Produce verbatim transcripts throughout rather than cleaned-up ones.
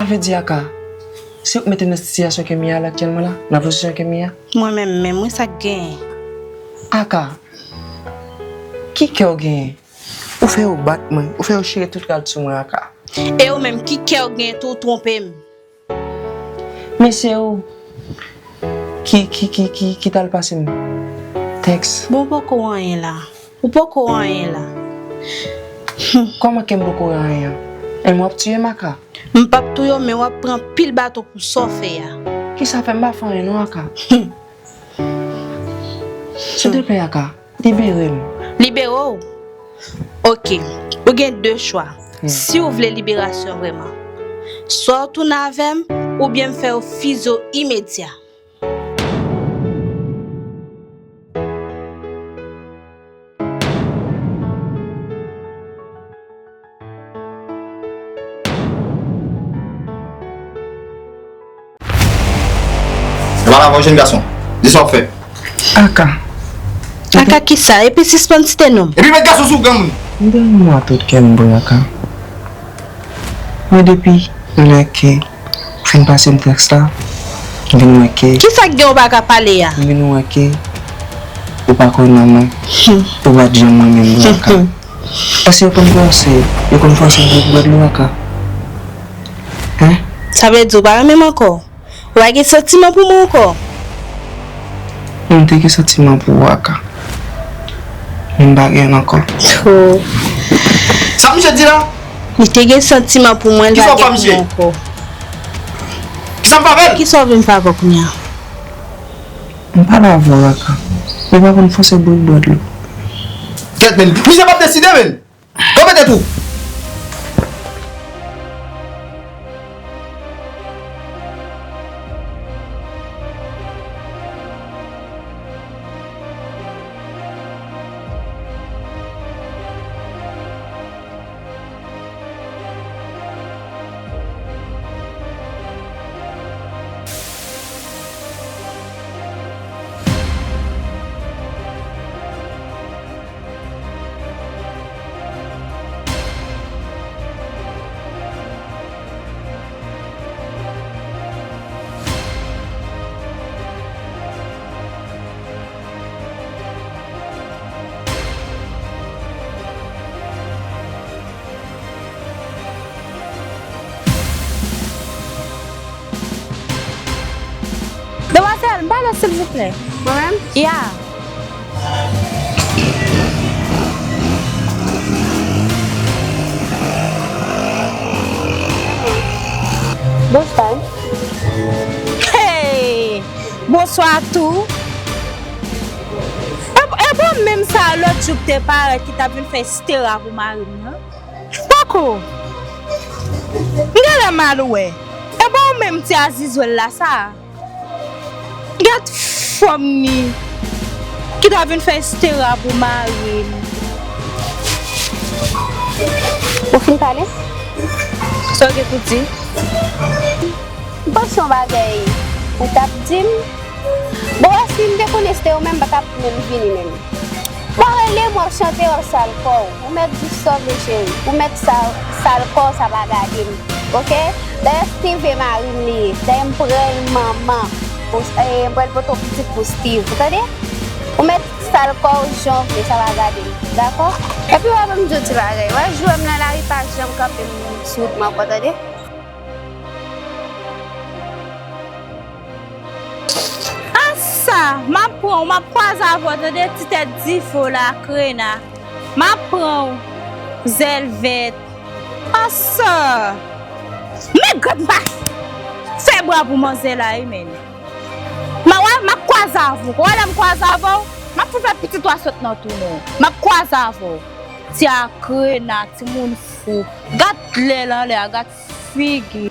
Vle di, Aka, se ou k mete m nan sitiyasyon ke m ye a la aktyèlman la, nan pozisyon ke m ye a? Mwen menm, menm, wi, sa k genyen? Aka, ki kè w genyen? Ou fè yo bat mwen, ou fè yo chire tout rad sou mwen, Aka. E ou menm, ki kè w genyen tou, ou twonpe m? Men se ou ki, ki, ki, ki, ki t al pase m tèks. Bon, ou poko anyen la. Ou poko anyen la. Kòman ke m poko anyen an? E m w ap tiye m, Aka? M p ap touye w, men w ap pran pil baton pou sa w fè a. Kisa fè m pa fè anyen non, Aka? Silteplè, Aka, libere m. Libere w? Oke, ou gen de chwa. Hmm. Si w vle liberasyon vrèman, swa w tounen avè m, oubyen m fè yo fizye w imedya. Yo pale avè w, jèn gason. Di sa w ap fè. Aka. Aka kisa? Epi sispann site non m. Epi met gason sou granmoun. M te renmen w a tout kè m vre, Aka. Men depi lè ke ou fin pase m tèks la, m vin wè ke... Kisa k gen ou pa ka pale a? M vin wè ke ou pa kwè nan mwen. Hmm. Ou pa t janm renmen m vre, Aka. Èske yo konn fòse, yo konn fòse w bwè dlo, Aka? Hein? Sa vle di ou pa renmen m ankò? Ou pa gen santiman pou mwen ankò? M te gen santiman pou ou, Aka. Men m pa gen ankò. Oh. Sa misye di la? Li te gen santiman pou mwen, l pa gen pou mwen ankò. Kisa w fè misye? Kisa m fè avè l? Kisa w vle m fè avè w kounye a? M pale avè w, Aka. Ou pa konn fòse bwè dlo. Kèt, men, misye p ap deside, men. Kanpe tèt ou! Demwazèl, m pale w silvouplè. Mwen menm? Ya. Bonswa. Hey! Bonswa tou. E, e bon menm sa lòt jou k te parèt ki t ap vin fè estera pou mari m nan? Poko. M genlè mal wè. E bon ou menm ti azizwèl la sa. Gad fòm ni. Ki ta vin fè estera pou mari m. Ou fin pale? Sa w gen pou di? M panse yon bagay ou t ap di m. Bon, si m te konnen se te ou menm, m pa t ap menm vini menm. Bon, rele m, w ap chante, w ap sal kò w. Ou mèt di sa w vle, cheri. Ou mèt sa, sal kò w, sa pa gade m. Oke? Dayè, Steve e mari m li ye. Dayè, m pran l manman. Pou, e, m pral pote yon pitit pou Steve. Ou tande? Ou mèt sal kò w jan w vle, sa pa gade m. Dakò? Epi w ap ban m di yon ti bagay. W ap jwe m nan lari, pa janm kanpe m sou wout mwen ankò, tande? Ansa, m ap pran w, m ap kwaze avè w, tande, ti tèt dife w la, krena. M ap pran w, zèl vèt. Ansa. Men gad m pa fè bra pou manzè la, wi, men. M a, wè, m ap kwaze avè w. Wè, lè m kwaze avè w, m ap fout fè pitit w a sot nan tou, non. M ap kwaze avè w. Ti a krena, timoun fou. Gad lè l anlè a, gad figi.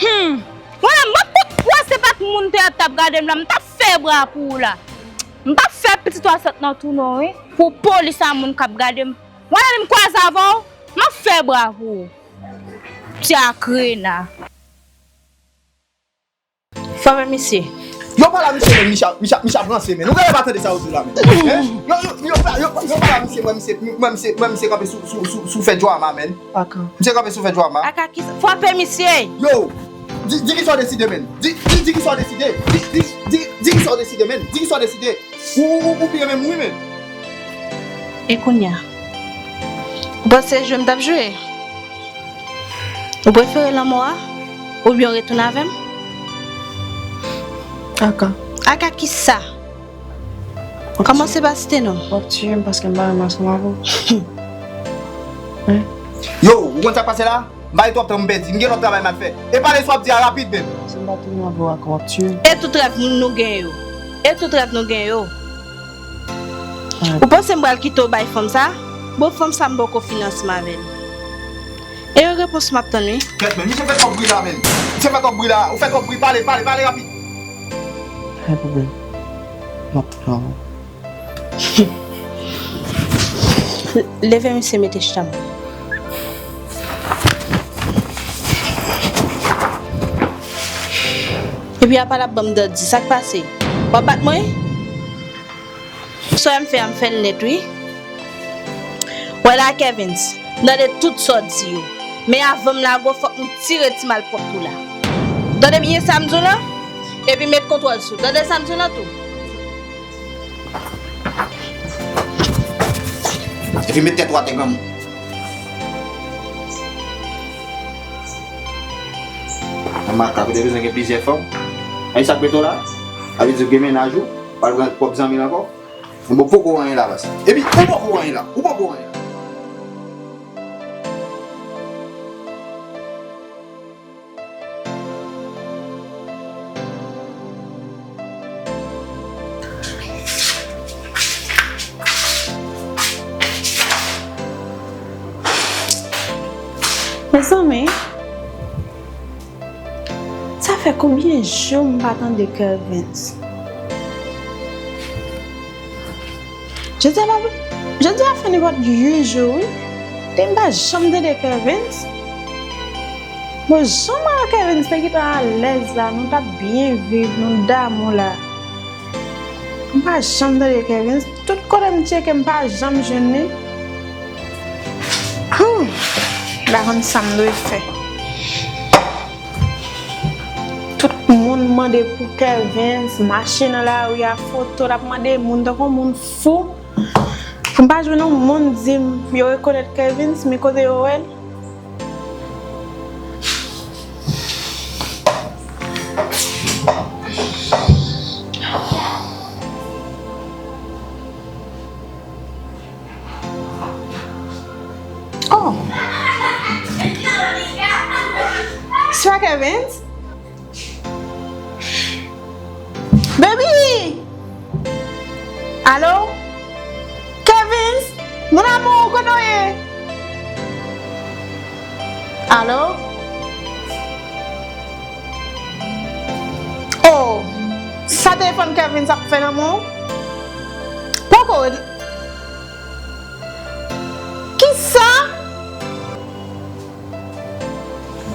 Hmm. Wala, m ap fout, wè, se pa t moun te ap t ap gade m la, m t ap fè bra pou ou la. M t ap fè pitit w a sot nan tou non, wi. Pou polis a moun k ap gade m. Wala, m kwaze avè w, m ap fè bra pou ou. Ti a krena. Fò men misye. Yo pale a misye menm, misye ap, misye ap, misye ap ranse, men. Ou genlè pa tande sa yo di la, men. Hein? Yo, yo, yo, pa- yo, yo pale a misye, mwen, misye, mwen, misye, mwen, misye kanpe sou, sou, sou, sou fè djwama, men. Aka. Misye kanpe sou fè djwama. Aka ki sa? Frape misye! Yo! Di, di ki sa w deside, men. Di, di, di ki sa w deside. Di, di, di, di ki sa w deside, men. Di ki sa w deside. Ou, ou, ou, ou pi renmen m wi, men. E kounye a? Ou panse se jwe m t ap jwe? Ou prefere lanmò a? Oubyen w retounen avè m? Aka. Aka ki sa? Kòmanse pa site non. W ap tiye m paske m pa renmen ansanm avè w. Hein? Yo, ou konn sa k pase la? M pa gen twòp tan m pèdi, m gen lòt travay m al fè. E pale sa w ap di a rapid menm. Si m pa tounen avè w, aka w ap tiye m. E tout rèv nou gen yo. E tout rèv nou gen yo. Ou panse m pral kite w bay fanm sa? Bon, fanm sa m poko fin ansanm avè l. E yon repons m ap tann wi. Kèt, men, misye fè twòp bri la, men. Misye fè twòp bri la. Ou fè twòp bri, pale, pale, pale rapid. Pa gen pwoblèm. M ap tann ou. Leve misye mete chita m. Epi apa l ap ban m dandi, sa k pase? W ap bat mwen? Sa w m fè a, m fè l nèt wi. Wè la Kevins, m tande tout sa w di yo. Men avan m lage w, fòk m tire ti malpwòpte w la. Tande byen sa m di w la? Epi met kontwòl sou. Tande sa m di w la tou? Epi met tèt ou atè granmoun. Nan makak ou te bezwen gen plizyè fanm. Ay sa k mete w la? Sa vle di w gen mennaj ou? W al pran pwòp zanmi l ankò? Bon, poko anyen la, baz. Epi, ou poko anyen la. Ou poko anyen la. Mezanmi, sa fè konbyen jou m pa tande Kervens? Jodi a pa, jodi a fè nenpòt uit jou, wi. Te m pa janm tande Kervens. Bon, jan mwen ak Kervens te gentan alèz la, nou t ap byen viv, nou damou la. M pa janm tande Kervens. Tout kote m tcheke, m pa janm jwenn li. Hum, m pa konn sa m dwe fè. Tout moun mande pou Kervens, mache nan lari a, foto, l ap mande moun tankou moun fou. Pou m pa jwenn yon moun di m yo rekonèt Kervens, men kote yo wè l? Oh! Se pa Kervens? Baby! Alo? Kervens? Mon amour, kote w ye? Alo? Oh! Sa telefòn Kervens ap fè nan men w? Poko. Kisa?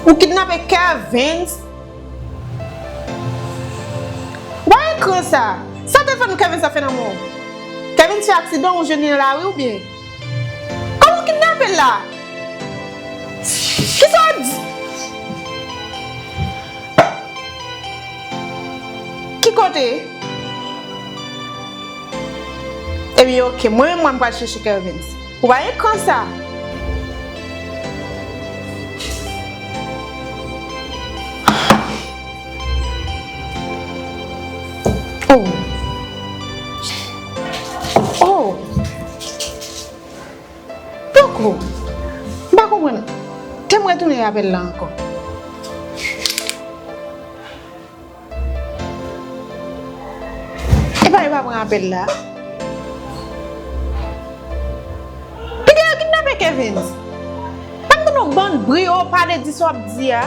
Ou kidnape Kervens? Wè ekran sa. Sa telefòn Kervens ap fè nan men w? Kervens fè aksidan, ou jwenn li nan lari oubyen? Kòman w kidnape l la? Kisa w di? Ki kote? Ebyen, oke, mwen menm, mwen pral chèche Kervens. Ou pa ekran sa. Oh. Oh. Poko. M pa konprann. Te m retounen apèl la ankò. Epa yo pa pran apèl la. Piga yo kidnape Kervens. Pa m konn yon bann bri yo pale di sa w ap di a.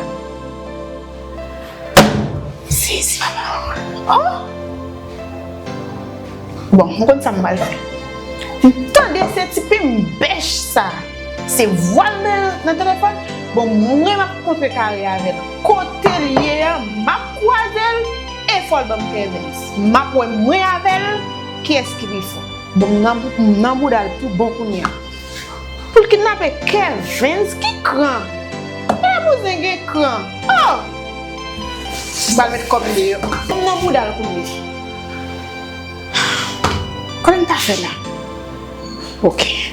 Si, si papa. Oh! Bon, m konn sa m pral fè. M tande se ti pim bèch sa. Se vwa l nan, nan telefòn. Bon, mwen m ap kontre kare avè l. Kote l ye a, m ap kwaze l. E fò l ban m Kervens. M ap wè mwen avè l, kiyès ki pi fò. Bon, m nan, m nan bouda l tou bon kounye a. Pou l kidnape Kervens, ki kran? Gade bouzen gen kran. Oh! M pral met kòb deyò. M nan bouda l kounye a. Konnen m ta fè la? Ok.